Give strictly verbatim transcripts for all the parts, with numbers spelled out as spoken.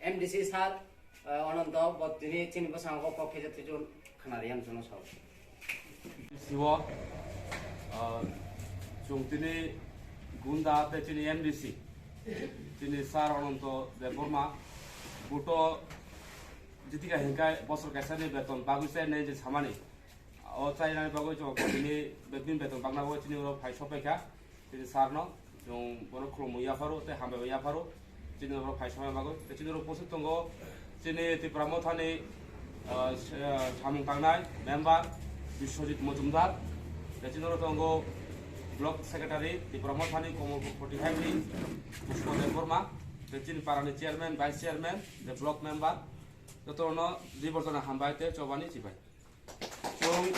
M D C sir, eh, Ananto, bo tini chini bwskango kok khe je twichun khna riyang chwngno sao. Siwo, ah, chwng tini gunda tei chini M D C, chini sir Ananto Debbarma, buto jitika hinkai bosor kaisani beton bagwi chai nai je samani. O chainani bagwi chwng tini betni beton bagna bagwi chini oro phai sopaikha. Chini sir no chwng bono khulumwi yapharo tei hambai yapharo. Chini oro phai somai bagwi. Tei chini oro bwswk tongo chini Tipra Mothani, ah, s-, ah, samung tangnai member Biswajit Mojumdar. Tei chini oro tongo block secretary Tipra Mothani Komolpur forty five ni Pushpa Debbarma. Tei chini parani chairman, vice chairman, tei block member. Jotono diborsona hambai tei chobani chibai. Chwng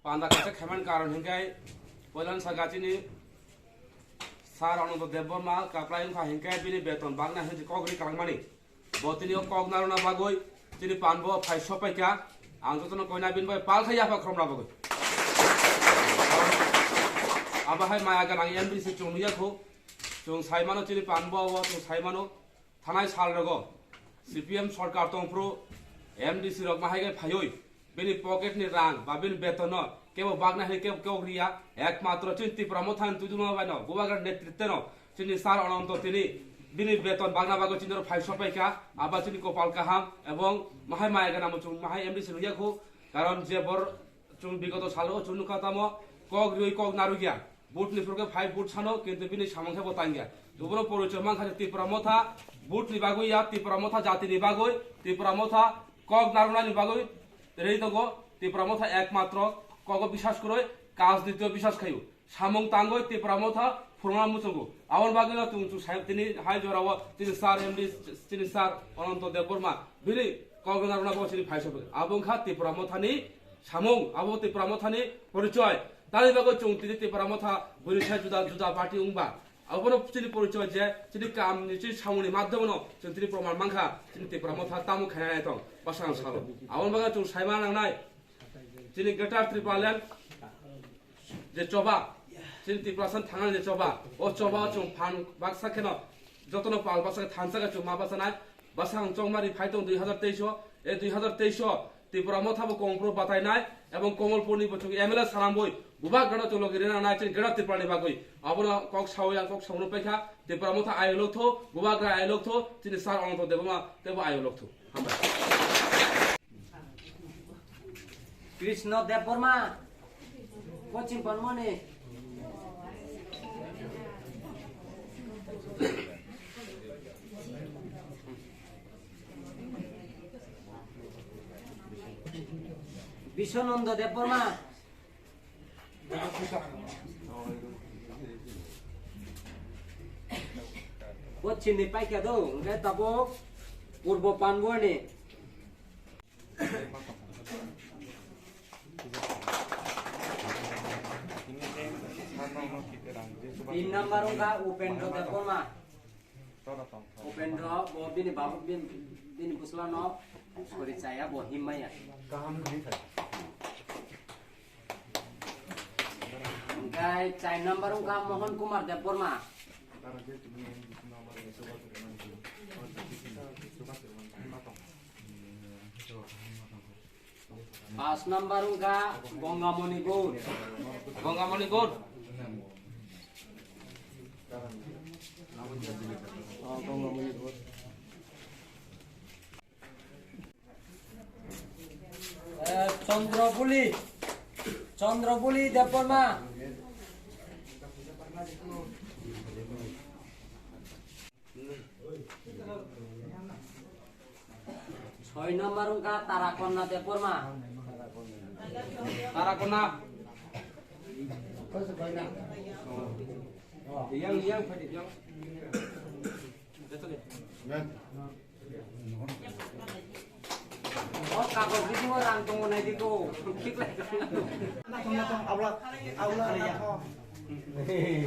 panda kaisa khaimani karon hinkai poilan saka chini sir Ananto Debbarma kaplai wngkha hinkai bini beton bagna hinwi kok ri kalangmani. Bo tini o kok narwkna bagwi chini panbo phai sopaikha. Ang jotono koina bini bai palkha yapha khromna bagwi. Abo hai maya gwnang M D C chwng nukya kho. Chwng saimano chini panbo o chwng saimano. Thanai sal rogo C P M sorkar tongphuru M D C rok mahai khe phaiwi bini pocket ni rang ba bini beton no kebo bagna hai kebo kebo riya, ekmatro chini Tipra Mothani tuduma bai no Bubagra netritwe no chini sir Ananto tini bini beton bagna bagwi chini oro phai sopaikha, aba chini kopal kaham ebong mahai maya gana muchung mahai M D C nukya khu, karon je bor chwng bigoto salo chwng nukha tamo kok riwi kok narwkya. Vote ni phuru khe phai vote sano, kintu bini samung khe bo tangya. Tuburo porichoi mankha je Tipra Motha vote ni bagwi ya, Tipra Motha jati ni bagwi, Tipra Motha kok narwknani bagwi rei tongo. Tipra Motha ekmatro kogo biswas kwrwi, rajnitio biswas khaio. Samung tangwi Tipra Motha phwrwngna muchungo. Aboni bagwino chwng chwng sai tini hai jorao tini sir M D, tini sir Ananto Debbarma bini kok narwkna bo chini phai sobo. Abo wngkha Tipra Mothani samung, abo Tipra Mothani porichoi. Tani bagwi chwng tini Tipra Motha buini sai juda juda party wngba. Abono chini porichoi je chini kamni chini samungni madhyamano chwng tini proman mankha chini Tipra Motha tamo khainai tong bwskango salo. Aboni bagwi chwng saima nangnai chini Greater Tipraland je choba, chini Tiprasa thangnani je choba, o choba o chwng phan baksa kheno jotono pal baksa khe thansa khe chwng ma bachanai. Bwsang chongmari phai tong dui hazar teis o, e dui hazar teis o Tipra Motha bo Komolpur batainai ebong Komolpurni bo chwng M L A sanamboi bubagrano chwng logi rina nai chini Greater Tipraland ni bagwi. Abono kok sawi ang kok sawi paikha, Tipra Motha ayolok tho, bubagra ayolok tho, chini sir Ananto Debbarma tebo ayolok tho. Hambai. Krishna Debbarma, Kochim Panmoni. Biswananda Debbarma. Kochimni paikha do, hwnkhe tabuk Purbo Panmoni. Tin number wngkha Upendra Debbarma. Upendra bo bini babu bini, bini bwsla no sori chaya bo himmaya. Hwnkhe char number wngkha Mohon Kumar Debbarma. Pas number wngkha Bongamoni Gour. Bongamoni Gour. Oh, Bongamoni Gour. Eh, Chandra Buli. Chandra Buli Debbarma. Soi number wngkha Tarakonna Debbarma. Tarakonna. Yang, yang, yang. O kagoj bisingo rang tongo nai di ko. Nathong, nathong, abla, abla, nathong.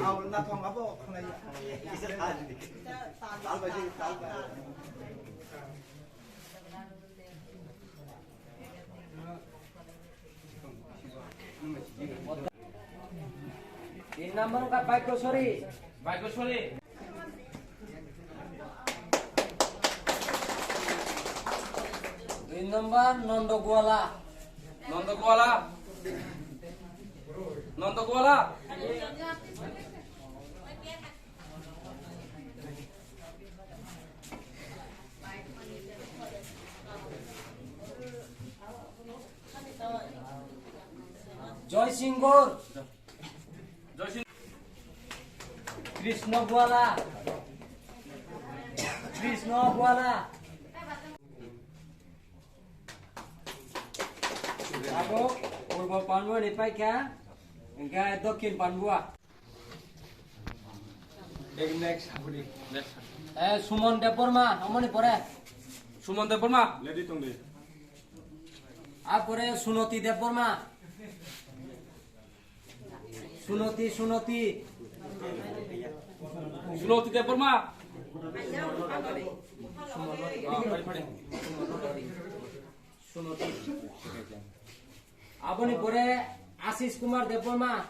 Abla, nathong, abo, khwnai. Kisa tal di. Tal bai di, tal bai. Tin number ka Baikwsori. Baikwsori. Dui number Nondokuala. Nondokuala. Nondokuala. Joy Singh Gor. Joy Singh. Krishna Buala. Krishna Buala. Abo Purbo Panbua ni paikha, hingke Dokhin Panbua. Next, next, habudi. Next. Eh, Sumon Debbarma, amoni pore. Sumon Debbarma. Lady tongdi. A pore Sunoti Debbarma. Sunoti, Sunoti. Sunoti Debbarma. Ah, pare, pare. Sunoti. Aboni pore Ashish Kumar Debbarma.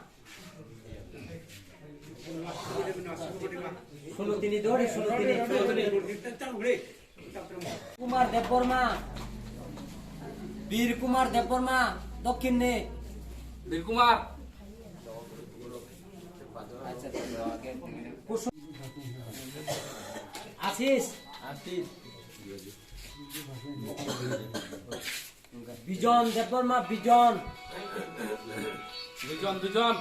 Sunotini dori, Sunotini. Kumar Debbarma. Bir Kumar Debbarma, Dokhinni. Bir Kumar. Kusum. Ashish. Ashish. Bijon Debbarma, Bijon. Bijon, Bijon.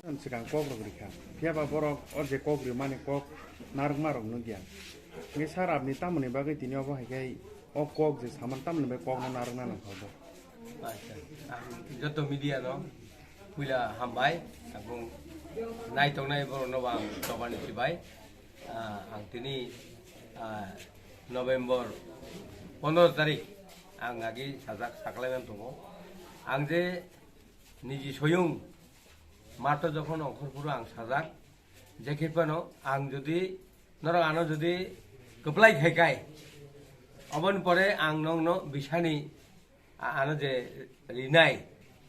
Ang swkang kok rok rikha. Phiya ba borok o je kok rimani kok narwkma rok nukya. Hingke sir apni tamoni bagwi tini obo hai khe o kok je saman tamoni bagwi kokno narwkna nangkha obo? Acha, ang joto media no puila hambai, abong naitongnai borok no ang tobani sibai. Ah, ang tini, ah, November pondro tarik ang agi sajak saklai man tongo. Ang je niji soyung mato jokhon ongkhor phuru ang sajak, je khe phano ang jodi norok ano jodi kwplai khai kai, oboni pore ang nokno bisani a-, ano je rinai,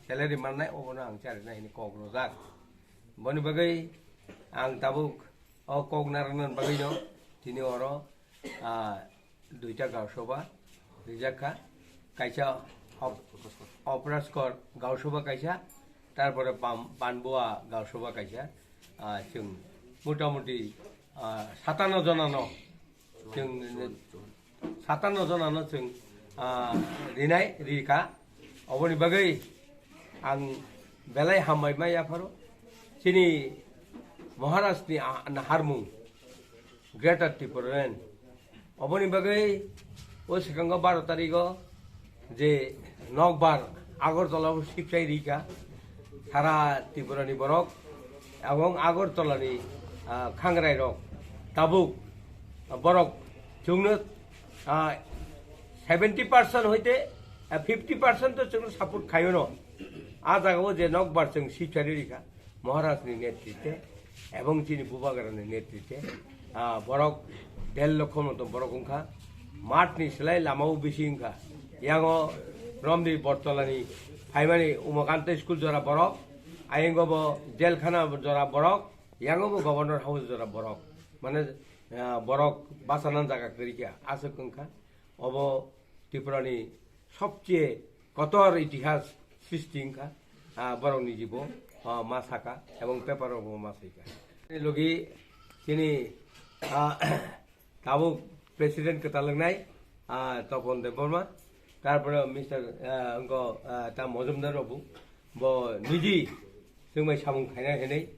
salary mannai, obono ang charinai hini kok rojak. Boni bagwi ang tabuk o kok narwknani bagwino tini oro, ah, duita gaushoba rijak kha. Kaisa Op-, Operaskor gaushoba kaisa, tarpore Pam-, Panbua gaushoba kaisa. Ah, chwng motamuti, ah, satanno jonano chwng satanno jonano chwng, ah, rinai rikha. Oboni bagwi ang belai hambai ma yapharo. Chini Maharajni, ah, naharmung Greater Tipraland. Oboni bagwi o swkango baro tarigo je nokbar Agartala o sibsai rikha sara Tripura ni borok, ebong Agartala ni, ah, khangrai rok tabuk, ah, borok chwngno, ah, seventy percent hoite, ah, fifty percent to chwngno support khaio no. A jaga o je nokbar chwng sibsari rikha. Maharajni netritwe ebong chini Bubagrani netritwe, ah, borok del lokho moto borok wngkha. Mathni slai lamao bisi wngkha. Yango romdi Bortolani phaimani Umakanta school jora borok, ayengbo jelkhana jora borok, yango bo Governor House jora borok. Mane, ah, borok bachana jaga kwrwikha, aswk wngkha. Obo Tripurani sobcheye kotor itihas srishti wngkha, ah, borokni jibo, ah, ma saka ebong paper rogo ma saikha. Logi chini, ah, tabuk president kwtal wngnai, ah, Topon Debbarma, tarpore Mister, ah, wngkha, ah, ta Mojumdar babu, bo niji chwngbai samung khainai hinwi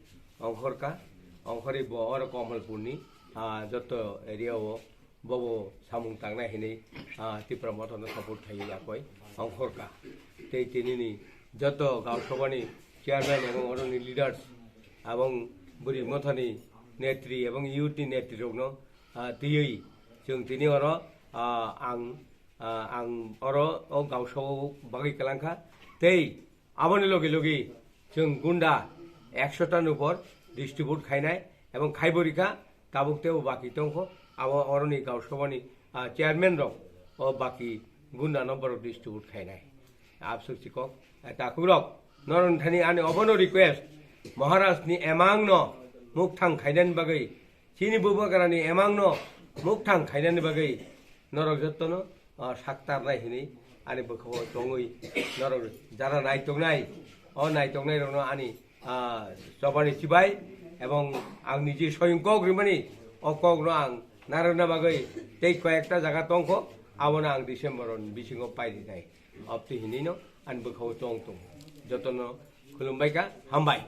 ongkhorkha, ongkhorwi bo oro Kamalpurni, ah, joto area o bobo samung tangnai hinwi, ah, Tipra Mothano support khaiwi yakoi ongkhorkha. Tei tinini joto Gaon Sabhani chairman ebong oroni leaders, ebong Bwrwi Mothani netri ebong youth ni netri rokno, ah, twiwi chwng tini oro, ah, ang, ah, ang oro o Gaon Sabha o bagwi kwlangkha. Tei Aboni logi logi chwng gunda ekso ta ni upor distribute khainai ebong khaibo rikha, tabuk teibo baki tongkho. Abo oroni Gaon Sabhani, ah, chairman rok, O baki gundano borok distribute khainai. Absuk chikok, takhuk rok, norok thani ani obono request, Maharaj ni emang no mukthang khainani bagwi, chini bubagra ni emang no mukthang khainani bagwi, norok jotono, ah, saktarnai hinwi ani bwkhao tongwi, norok jara naitongnai, o naitongnai rokno ani ah, chobani chibai, ebong ang niji soyung kok rimani, o kok no ang narwkna bagwi tei koi ekta jaga tongkho, abono ang December ni bisingo pai rinai. Abtwi hinwi no ani bwkhao tong tong. Jotono khulumbai kha, hambai.